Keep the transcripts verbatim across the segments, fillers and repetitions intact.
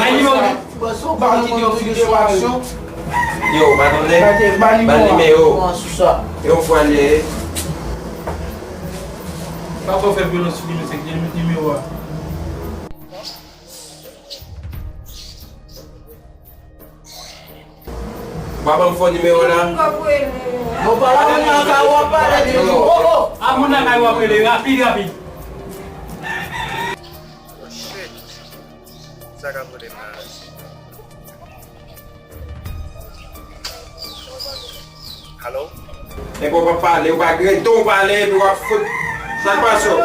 Bay nimewo li. Yo, pa tande? Ba l nimewo. Yon fwa li ye. Pa fè fè vyolans sou li, mesye, ki nimewo a. Ou pa ban m fo nimewo la? Non, pa la, moun nan ka w ap pale de yo. Oh, oh. A moun nan ka w ap rele, rapid, rapid. Oh, shit. Sa ka pwoblèm la? Alo? Epi w pa pale, ou pa gen ton w pale, epi w ap fout. Sa k pase w?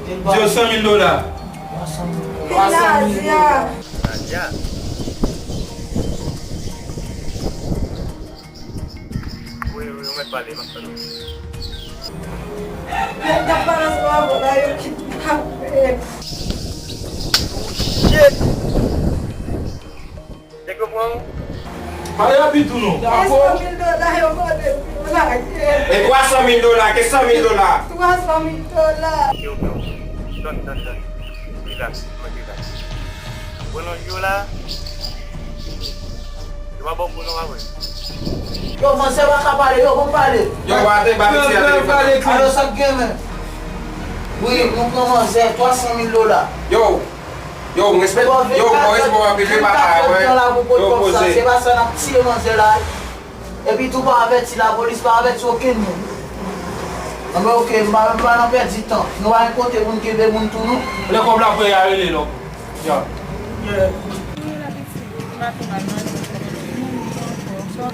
Di yo san mil dola. Twa san mil dola. Nadia. Nadia. Wi, wi, ou mèt pale, m ap tande w. Nèg k ap pale ansanm avè w la, yo kidnape. Oh, shit! Nèg yo pran w? Pale rapid tou non. E san mil dola yo mande pou yo lage. E twa san mil dola, ke san mil dola? Twa san mil dola. Ok, ok, ok. Tann, tann, tann. Relax, mwen relax. Pran nan yo la. Yo pa ba w gwo non, pa vre? Yo, manzè pa ka pale, yo, ban m pale. Yo, w ate ba piti a telefòn. Alo, sa k gen, men? Wi, nou pran manzè, twa san mil dola. Yo, yo, m respè, yo, mwen respè w anpil, men papa, wè. Yo, poze. Se pa sa, n ap tiye manzè la. Epi tou pa avèti lapolis, pa avèti okenn moun. Anben, oke, m pa, m pa nan pèdi tan. Nou pa gen kote pou n kenbe moun tou, non. Lè kòb la prè, y a rele lòk. Ya. Wi, la pitit, m pa fè mal, non, sa fè mal.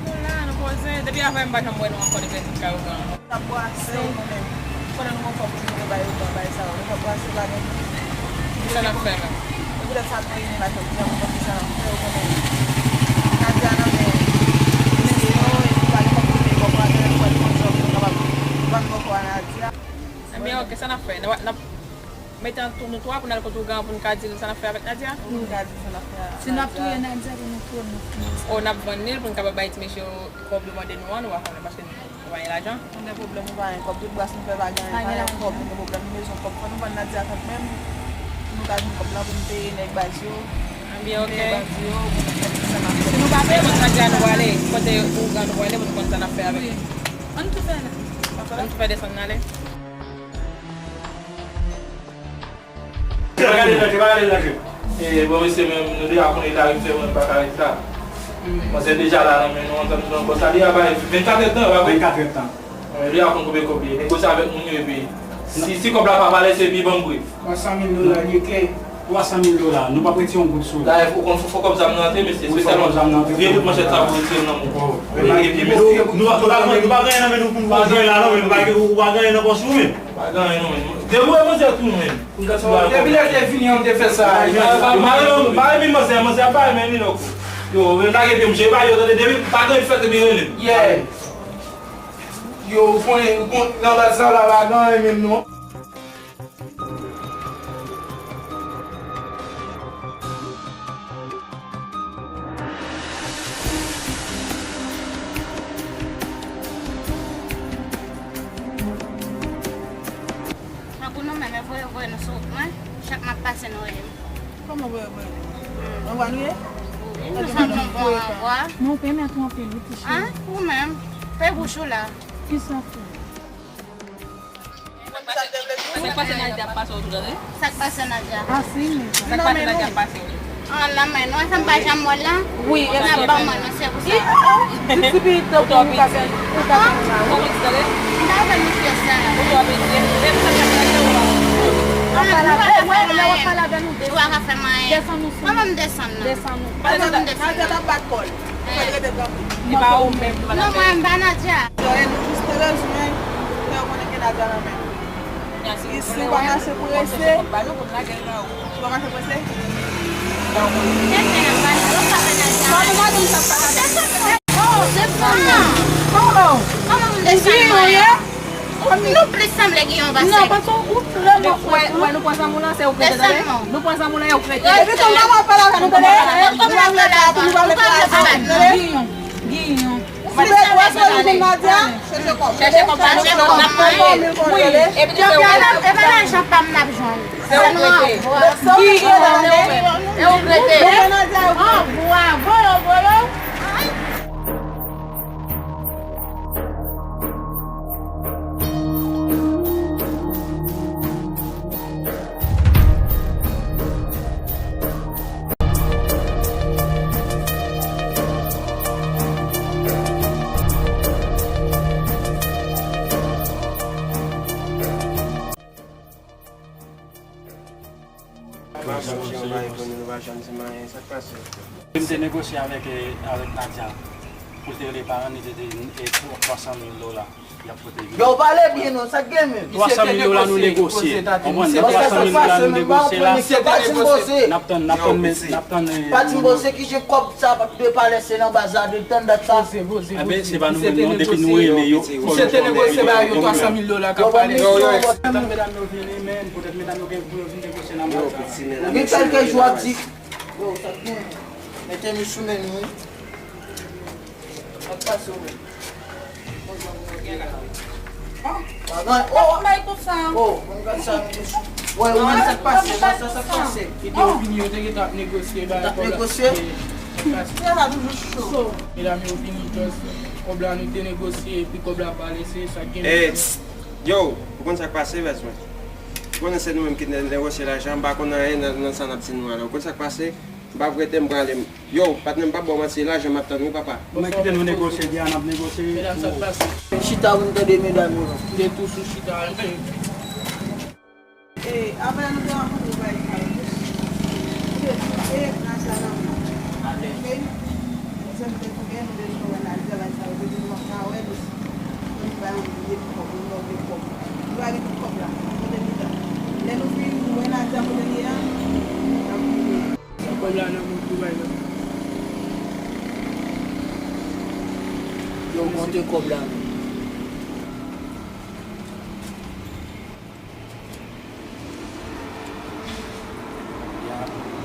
Bon, la, nou poze. Depi avè m pa janm wè nou ankò depi lè tout kay ouvè ankò. N ap bwase, ou konnen. Ou konnen nou gon kòb pou nou bay yo, bay sa yo. Nou p ap bwase, pa gen. Kisa n ap fè menm? E poutèt sa nou reyini la jodi a pou konn kisa n ap fè, ou konnen. Nadia nan men mesye yo, epi pa gen kòb pou nou peye kòb la, gen lè nou pral pran djòb, nou kapab vann kòkò a Nadia. Ebyen, oke, sa n ap fè? N ap, n ap mete ant nou twa pou n al kote ougan pou n ka di l sa n ap fè avèk Nadia? Pou n ka di sa n ap fè a Nadia. Si n ap touye Nadia, pou nou touye l, nou fini. O, n ap vann li pou n kapab bay ti mesye yo kòb yo mande nou an, nou pa konnen, paske nou pa gen lajan. Nou gen pwoblèm, nou pa gen kòb. Tout bras nou fè pa gen, pa gen kòb. Nou gen pwoblèm, nou bezwen kòb. Fò nou vann Nadia kanmenm. Pou nou ka jwenn kòb la pou nou peye nèg baz yo. Ebyen, oke. Peye bandi yo, pou nou fè tout sa n ap fè. Si nou pa peye, kote Nadia nou prale, kote ougan nou prale, pou nou konn sa n ap fè avèk li. Wi. Ann tou fè l. Ann tou fè desann n ale. Pa gade l nan je, pa gade l nan je. E, bon, mesye, men nou deja konnen eta misye, mwen pa ka ret la. Manzè deja la nan men nou, antann nou nan bòs la, deja bay vennkat èdtan, pa vre? Vennkat èdtan. Wi, deja konn konbyen kòb li ye. Negosye avèk moun yo, epi si, si kòb la pa pale, se pi ban m bri. Twa san mil dola li ye klè. Twa san mil dola, nou p ap retire yon goud sou ou. Dayè, ou konn fò, fò kòb zam nan antre, mesye. Wi, fò kòb zam nan antre. Vire tout manchèt sa pou retire nan men w. Wi. Nou pa gen, nou pa gen anyen nan men nou pou nou jwe la, non, men nou pa gen, ou pa gen anyen nan pòch ou menm. Pa gen anyen, non, men. Debouye manzè tou, men. Depi lè te vini an, m te fè sa. Mare, mare, manzè, manzè ap bay men li, non. Yo, men lage pye m, je pa yo, tande, depi pa gen fèt, epi rele m. Yeah. Yo, ou konnen, ou konnen, nan baz sa la, pa gen anyen menm, non. Tankou nou menm, e voye voye nou sou wout mwen, chak m ap pase nou rele m. Kòman voye voye nou? Anvwa nou ye? Wi, nou fè nou bon anvwa. Non, pèmèt ou anpil, wi, ti cheri. An? Ou menm, pe bouch ou la. Ki sa fè? Sa k pase Nadia ap pase w tou, tande? Sa k pase Nadia? Sa k pase Nadia ap pase w? An, nan men nou, sa m pa janm wè l la? Wi, n ap ban mwen, non, se pou sa. Ti pitit tankou ou ka fè, ou ka fè sa. Ou pitit, tande? M ta fè nou fè sa. Ou twò pitit, e, e, sa k pase Nadia ou la? An, nou pa ka fè anyen. Ou pa ka fè m anyen. Desann nou sou. Kòman m desann nan? Desann nou. Kòman m desann nan? Nadia t ap bat kò l. Fò l rete tranke. Li pa ou menm, li pa nan men. Non, mwen, m pa Nadia. Yo, e nou jis te bezwen fè yo konnen ke Nadia nan men nou. Isi, ou pa mache prese. Ou pa mache prese. Kòman madanm sa pa la? Oh, desann nan. Kòman m desann nan? Nou plis sanble Giyon pase. Non, paske ou trè bon. Wè, wè, nou pran zanmi w lan, se ou k rete, tande? Nou pran zanmi w lan, e ou k rete. Epi tou, mwen, mwen pale avè nou, tande? Ou pa vle bat, ou pa vle kraze, tande? Giyon, Giyon. Ou vle wè sa nou vin Nadia? Chèche kòb. Chèche kòb, chèche kòb. Wi, epi tou, se ou k rete. E pa lajan pa m n ap jwenn. Se ou k rete. Giyon, e ou k rete. Oh, bravo, yo, bolo. M te negosye avèk, eh, avèk Nadia pou l te rele paran l, li te di, eh, twa san mil dola, y ap pote vini. Yo, pale byen non, sa k gen menm? Twa san mil dola nou negosye. Konprann, se twa san mil dola nou negosye la. N ap tann, n ap tann, men, n ap tann, eh, pa di m poze ki jan kòb sa ap dwe pale, se nan baz la, de tann dat sa. Enben, se pa nou menm non, depi nou rele yo, fò yo konnen. Misye te negosye ba yo twa san mil dola k ap pale. Tann medam yo vini, men, poutèt medam yo gen pou yo vin negosye nan baz la. Gen kèlke jou ap di, yo, sa k gen? Mete nou sou men nou, wi. Sa k pase w menm? Bagay, oh! Bay konsa. Oh, mwen gad sa, mwen gad sa. Wè, ou menm sa k pase, sa, sa k pase. Ki te yo vini, yo te gentan ap negosye, bagay kòb la. T ap negosye? Bagay la toujou cho. Medam yo vini, just kòb la nou te negosye, epi kòb la pale, se sa k gen. Eh, yo, ou konn sa k pase, bèz mwen? Ou konnen se nou menm ki ne-, negosye lajan, m pa konn anyen nan, nan sa n ap di nou a la. Ou konn sa k pase? M p ap rete, m prale. Yo, patnè m, p ap ba w manti, e lajan m ap tann wi, papa. Men kite nou negosye, Diana ap negosye. Medam, sa k pase? Chita pou n tande medam yo la. M te tou sou chita a, se. E, apre nou te rankontre bay kay. M te di, e, Nadia nan men. Ok? Konsa m te fouke, nou te di nou wè Nadia, bay sa yo, te di nou pa ka wè l osi. Nou pa yon vye kòb, nou pa vye kòb. Nou pa gen tout kòb la. Kote nou ye a? Lè nou vin, nou wè Nadia kote li ye a, n ap mouri. Sa kòb la nan men w tou, bay la. Yo, konte kòb la.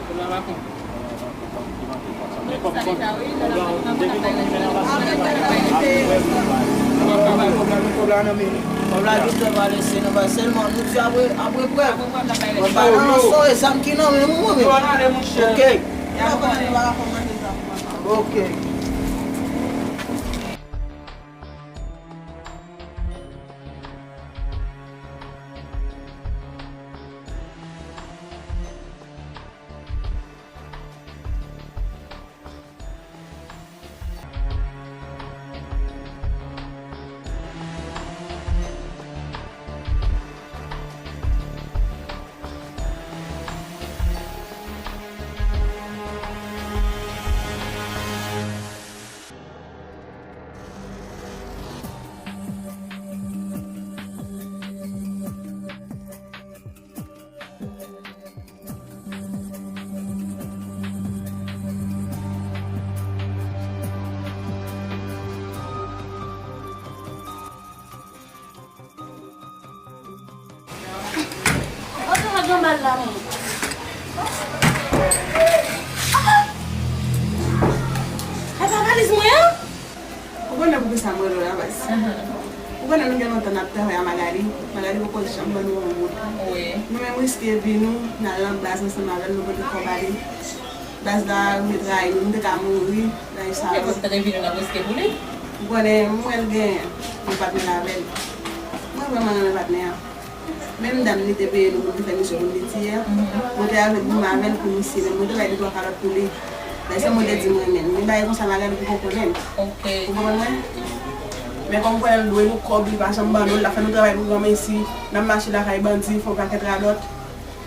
Kòb la pa konn. Men kòb, kòb, kòb la, depi kòb, kòb la nan men li. Kòb la jis nan pale, se nan pale sèlman. Nou di apre, apre prèv. Mwen pa nan ranson, e zam ki nan men mwen, mwen menm. Ok. Ok. Al la, manman. Ah! E pa valiz mwen an? Ou konnen poukisa m rele w la, baz. Ou konnen nou gen lontan n ap travay a Magali. Magali poko janm ban nou yon goud. Wi. Nou menm riske vi nou, n al nan baz ansanm avè l, nou pote kòb ale. Baz la rive trayi nou, nou te ka mouri, bagay sa yo. Ou te konn tande vi nou n ap riske pou li? Ou konnen, m wè l gen yon patnè avè l. Mwen vrèman renmen patnè a. Menm dam li te peye nou pou nou fè misye pou nou netiyè. Mwen te avèk goumen avè l pou misye, men mwen te bay de twa kalòt pou li. Lè se mwen te di m renmen l. Men bagay konsa Magali poko konnen. Ok. Ou konprann mwen? Men kòm konnen l dwe nou kòb, li pa janm ban nou l, l ap fè nou travay pou granmesi, n ap mache lakay bandi, fè yon pakèt radòt.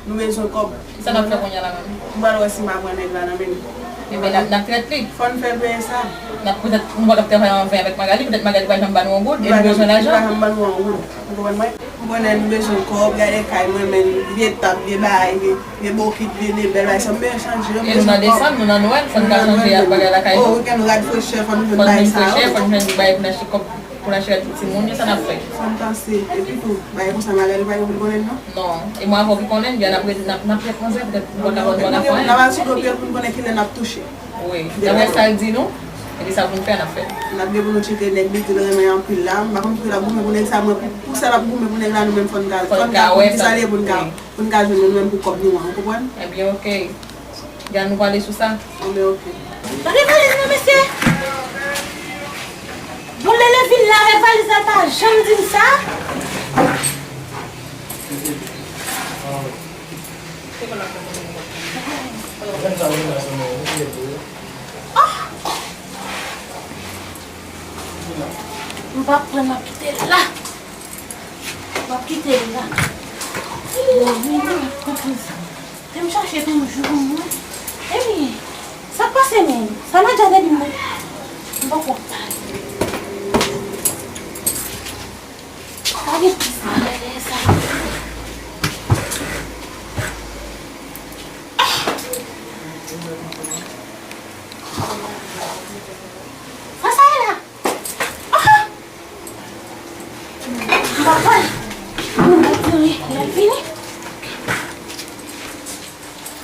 Nou bezwen kòb. Sa n ap fè kounye a la menm? M pral wè si m ap pran nèg la nan men l. Ebyen, n ap, n ap trèt li. Fò n fè l peye sa. N ap, petèt, nou pa t ap travay an ven avèk Magali, petèt Magali pa janm ba nou yon goud, e nou bezwen lajan. Li pa janm, li pa janm ban nou yon goud. Ou konprann mwen? M konnen nou bezwen kòb, gade kay mwen menm, vye tab, vye bagay, vye, vye bokit, vye lebèl, bagay sa, m bezwen chanje, m bezwen kòb. E nou nan desanm, nou nan Nwèl, fò n ka chanje bagay lakay nou. O, wikenn nou rad frechè, fò n jwenn bagay sa yo. Fò n jwenn frechè, fò n jwenn bagay pou n achte kòb. Pou n achte pou timoun yo, sa n ap fè? Fò n panse. Epi tou, bagay konsa, Magali pa gen pou l konnen, non? Non. E mwen avè w ki konnen, n ap rete, n ap, n ap fè manzè, petèt nou pa ka, nou pa ka fè anyen. N ap al sou do pye l pou n konnen kilè n ap touche. Wi. Daprè sa l di nou, epi sa pou n fè, n ap fè. N ap gen pou nou tcheke nèg li di l renmen anpil la. M pa konn poukisa l ap goumen pou nèg sa, mwen, pou, pou sa l ap goumen pou nèg la, nou menm fò n ka, fò n ka konn kisa l ye pou n ka, pou n ka jwenn nou menm pou kòb nou an, ou konprann? Ebyen, oke. Jan nou pale sou sa. Anben, oke. Gade valiz mwen, mesye! Bon, lè l vin la avèk valiz la, l pa janm di m sa. Ah! M p ap pran, m ap kite l la. M ap kite l la. Bon, vini, m ap pran sa. Te m chache toujou pou mwen. Epi, sa k pase menm? Sa Nadia te di m nan? M poko ap pale. Pa gen plis malè dèyè sa. Sa sa ye la? Ah! M pa kwè. Moun nan di wi, lè l vini.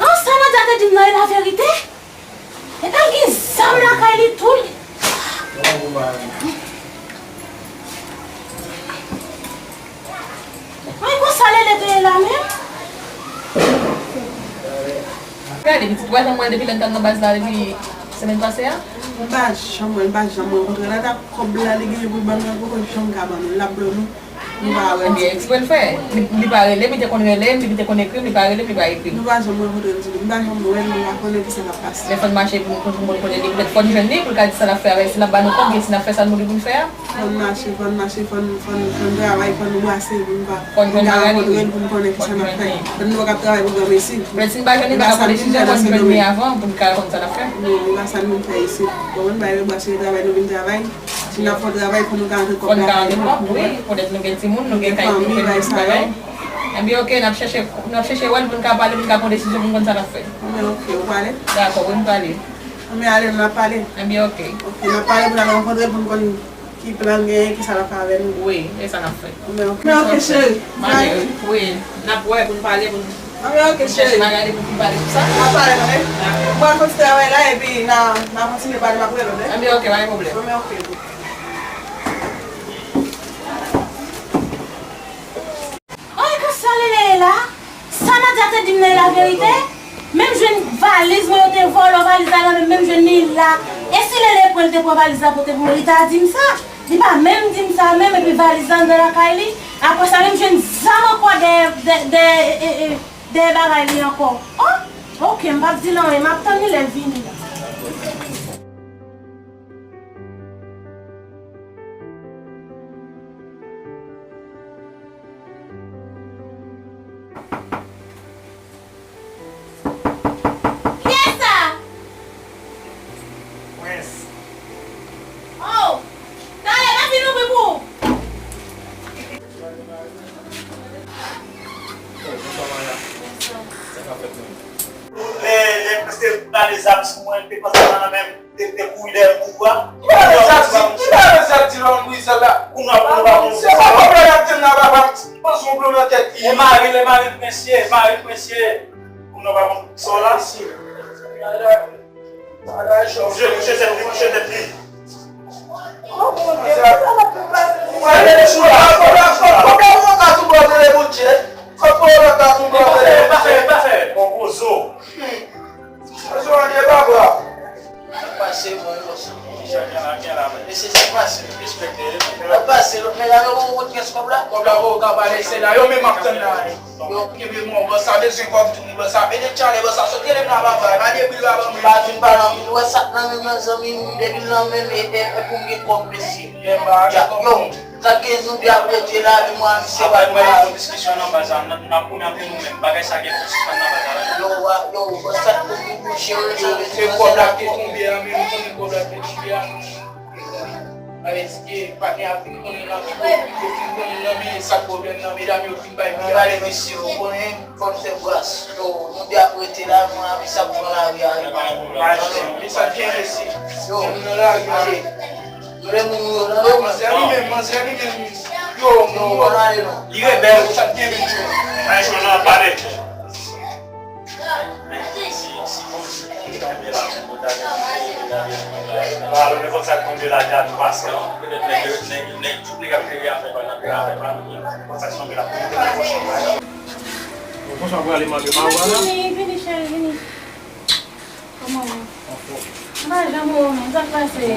An, sa Nadia te di m nan e laverite? Epi l gen zam lakay li tou. Mwen konsa Lele te ye la menm. Gade, pitit, ou pa janm wè l depi lè n t al nan baz la depi semèn pase a? M pa janm wè l, m pa janm rankontre l. Ata kòb la li genyen pou l ban nou, l poko janm ka ban nou l. L ap blo nou. Nou pa wè l. Ebyen, ekspre l fè. Li, li pa rele m, li te konn rele m, li te konn ekri m, li pa rele m, li pa ekri m. Nou pa janm rankontre l ditou. M pa janm wè l, m pa konnen kisa k ap pase. Men fò n mache pou nou, pou nou konn kote li. Poutèt fò n jwenn li, pou l ka di sa l ap fè avè l. Si n ap ba nou kòb, byen si n ap fè sa nou gen pou n fè a. Fò n mache, fò n mache, fò n, fò n, fò n travay, fò n bwase pou n pa, pou n ka rankontre l, pou n konnen kisa n ap fè. Fò n nou pa ka ap travay pou granmesi. Petèt si n pa jwenn li, n pa ka pran desizyon, fò n jwenn li avan pou n ka konn sa n ap fè. Non, e pa sa n vin fè isit. Bon, nou pa bwase, se travay nou vin travay. Si n ap fè yon travay, fò nou ka rantre kòb la. Fò nou ka rantre kòb, wi. Poutèt nou gen timoun, nou gen kay pou nou fè tout bagay. Ebyen, oke, n ap chèche, n ap chèche wè l pou n ka pale, pou n ka pran desizyon, pou n konn sa n ap fè. Ebyen, oke, ou pale? Dakò, wi, m pale. Anben ale, n ap pale. Ebyen, oke. Oke, n ap pale pou n al rankontre l pou n konn ki plan l genyen, kisa l ap fè avè nou. Wi, e sa n ap fè. Anben, oke. Anben, oke, cheri. M ale, wi. Wi, n ap wè pou n pale, pou n, anben, oke, cheri. Chèche Magali pou n pale pou sa. N ap pale, tande. Dakò. Mwen fè ti travay la, epi n a, n a kontinye pale, m ap rele w, tande. Anben, oke, pa gen pwoblèm. Anben, oke. Ay, konsa Lele ye la? Sa Nadia te di m nan e laverite? Menm jwenn valiz mwen, yo te vòlò valiz la nan men m, menm jwenn li la. E si Lele pran, li te pran valiz la pote pou mwen, li ta di m sa. Li pa menm di m sa menm, epi valiz la anndan lakay li. Apre sa, menm jwenn zam ankò dèyè, dè-, dèyè, e, e, e, dèyè bagay li ankò. Oh! Oke, m p ap di l anyen, m ap tann li lè l vini. Kiyès sa? Prince. Oh! Talè, m ap vin ouvri pou ou. Oh, bonswa, Maya. Bonswa. Sa k ap fèt menm? Lè, lè Prince te rale zam sou mwen, te pran zam nan men m. Te, te kouri dèyè m pou bra. Ki bagay sa di? Ki bagay sa di la, Louis, la? Kounye a pou nou pa konn. Se pa pwoblèm ap di m nan, papa m. Panse yon pwoblèm nan tèt. E mari l, e mari l prensye, mari l prensye. Moun nan pa konn sa w la. Mouche, mouche tèt li, mouche tèt li. Kòman w ka tou bò tele bout jet? Kòman w ka tou bò tele bout jet? Bon bozo. Sa se yon deba bra. Pase, bon, yo, sa. Mesye, sa pase. Respekte, respekte. Sa pase, lòt nèg la, yo, yo, yo, kès kòb la? Kòb la, bon, ka pale, se la, yo menm ap tann la. Yo, kenbe mwen, bò sa bezwen kòb tou, bò sa. Mete tchalè, bò sa, sot rele m la, papa. Pa debil la, ban mwen. Pa vin pale anpil, wè sa k nan men m nan, zanmi m, depi l nan men m, e, e, e pou m gen kòb, mesye. Yo, sa k gen nou de ap rete la, li mwen, misye pa pale. Apre mwen, yon diskisyon nan baz la, n ap, n ap konnen antre nou menm. Bagay sa gen pou sispann nan baz la. Yo, wa, yo, bò sa k pou m bouche, yo, sa vle di, se kòb la ki tonbe a, men nou konnen kòb la ki tonbe a, nou. Èske patnè a fin konnen nan men, yo fin konnen nan men, sa k pwoblèm nan, medam yo fin bay pye ale, mesye, ou konnen, fò n fè bras. Yo, nou de ap rete la, mwen, avi sa pou pran lari a, yo. Yo, nou nan lari a. Yo, manzè li menm, manzè li menm. Yo, moun yo. Li rebèl. Sa k gen menm, yo. Ay, yo nan pale. Alò, nenpòt sa k tonbe la, gad pase. Petèt nèg yo, nèg, nèg, tout nèg ap jere afè pa nan afè pa nou. Nenpòt sa k tonbe la, pou nou fè. Bon, sa pral ale, mande pa w la. Vini, vini, cheri, vini. Kòman w ye? Anfòm. M pa janm wè w menm, sa k pase?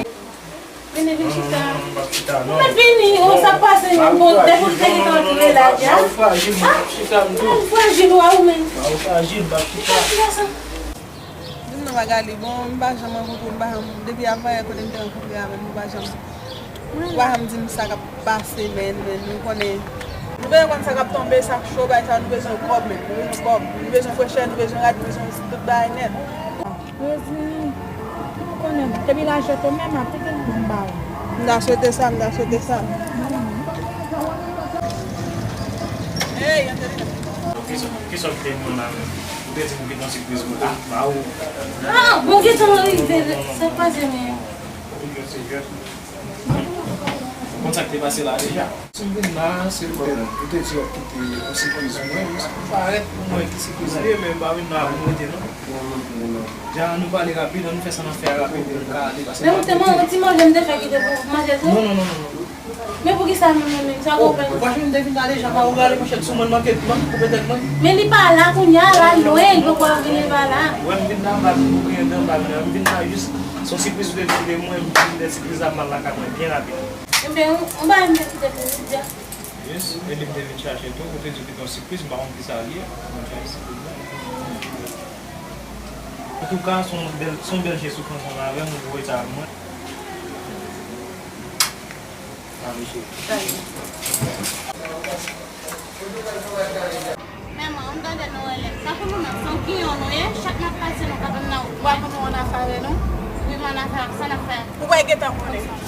Vini, vini, chita. Non, non, non, non, m p ap chita, non. Ou mèt vini, o, sa k pase menm, bon, depi w te gentan antre la, dja. Mawozo frajil, m p ap chita, m di w. Ou frajil, ou a ou menm. Mawozo frajil, m p ap chita. Sa k pase? Di m non, Magali, bon, m pa janm rankontre w, m pa janm, depi avanyè kote m te rankontre avè m, nou pa janm, ou pa janm di m sa k ap pase, men, men nou konnen. Nou bezwen konn sa k ap tonbe, sa k cho, bagay sa, nou bezwen kòb, men, nou bezwen kòb, nou bezwen frechè, nou bezwen rad, nou bezwen tout bagay nèt. Rosie, ou konnen, depi lajè te menm, ap kite m ba ou. M ta swete sa, m ta swete sa. Hey, antre. Kisa, kisa w te di m la menm? Ou te di m gen yon sipriz pou mwen. Ah, ba ou. Ah, bon, gen tan rive. Sa k pase menm? Ou konn sa k te pase la deja? Si m vin la, se pou ou te di w ap kite yon sipriz pou mwen. Ou parèt pou mwen ki sipriz li ye, men m pa vin la pou m rete, non. Jan nou pale rapid, ann nou fè sa n ap fè a rapid pou nou ka ale, paske m pa vle rete. Men ou te man-, ti manje m te fè ki te pou manje tou? Non, non, non, non, non. Men poukisa menm, menm, menm, sa w konprann? Franchman, m te vin la deja, pa ou rale manchèt sou mwen, manke, manke koupe tèt mwen. Men li pa la kounye a, la lwen, li poko vini, li pa la. Wè, m vin la, m pa vin pou griyen dan, m pa vin la, m vin la jis, se yon sipriz ou te vin de mwen, m vin de sipriz la, m al lakay mwen, byen rapid. Enben, yon, yon bagay m te kite pou ou, byen. Yes, e li m te vin chache tou, ou te di w te gen yon sipriz, m pa konn kisa l ye, m vin chache sipriz la. Antouka, se yon bèl, se yon bèl jès ou pran ansanm avè m, ou voye sa pou mwen. A, mesye. Men mwen, m tande nou rele m. Sa pou nou menm, se yon kinyon nou ye, chak n ap pase, nou ka tann nan wout. Ou pa konn nou annafè avè nou? Wi, m annafè ak sa n ap fè. Ou pa gentan konnen.